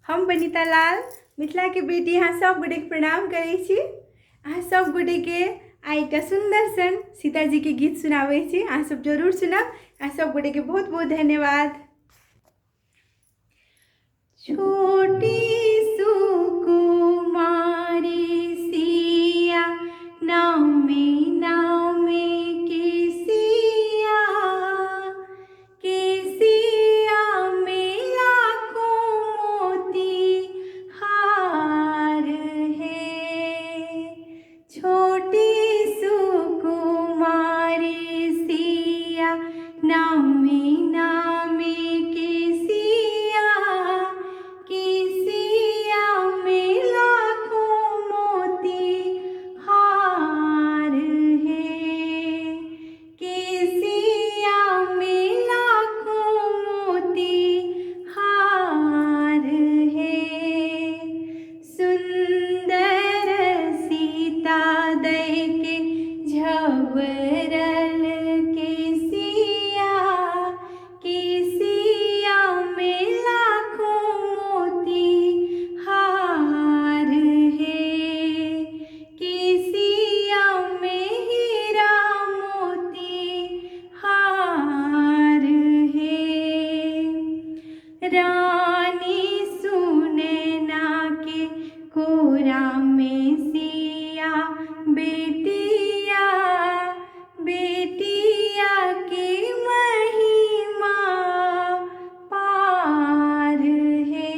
हम बनीता लाल मिथिलाके बेटी अहाँ सब गोटेके प्रणाम करै छी। अहाँ सब गोटेके आइ एकटा सुन्दर सन सीताजीके गीत सुनाबै छी, अहाँ सब जरूर सुनब। अहाँ सब गोटेके बहुत बहुत धन्यवाद। छोटी सुकुमारी सिया नामे नामे के सिया, के सिया में लाखों मोती हार है। छोटी सुकुमारी सिया नामे नामे के सिया, के सिया में लाखों मोती हार है। के सिया में लाखों मोती हार है। सुंदर सीता दय के झबरल के सिया, के सिया में लाखों मोती हार है। के सिया में हीरा मोती हार है। रानी सुनैना के कोरा में सिया बेटिया, बेटिया के महिमा पार है।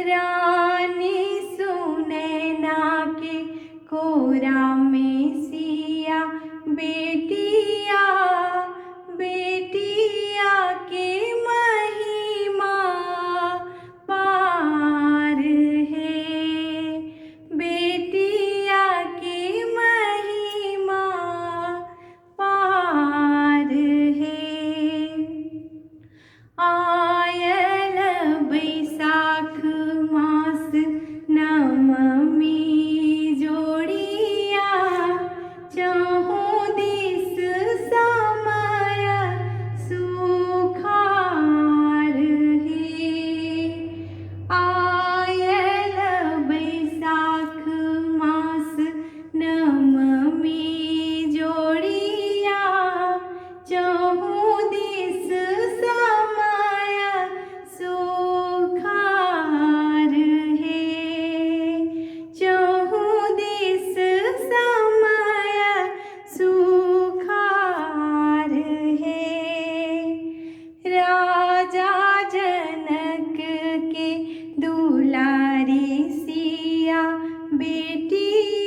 रानी सुनैना के कोरा में सिया बेटिया, बेटिया के महिमा पार है। बेटिया के महिमा पार है। आयल बैसाख मास नवमी जोड़िया, चहुँ दिस समय सुखार हे। आयल बैसाख मास नवमी जोड़िया, चहुँ दिस समय सुखार हे। चहुँ दिस समय सुखार हे। राजा जनक के दुलारी सिया बेटिया,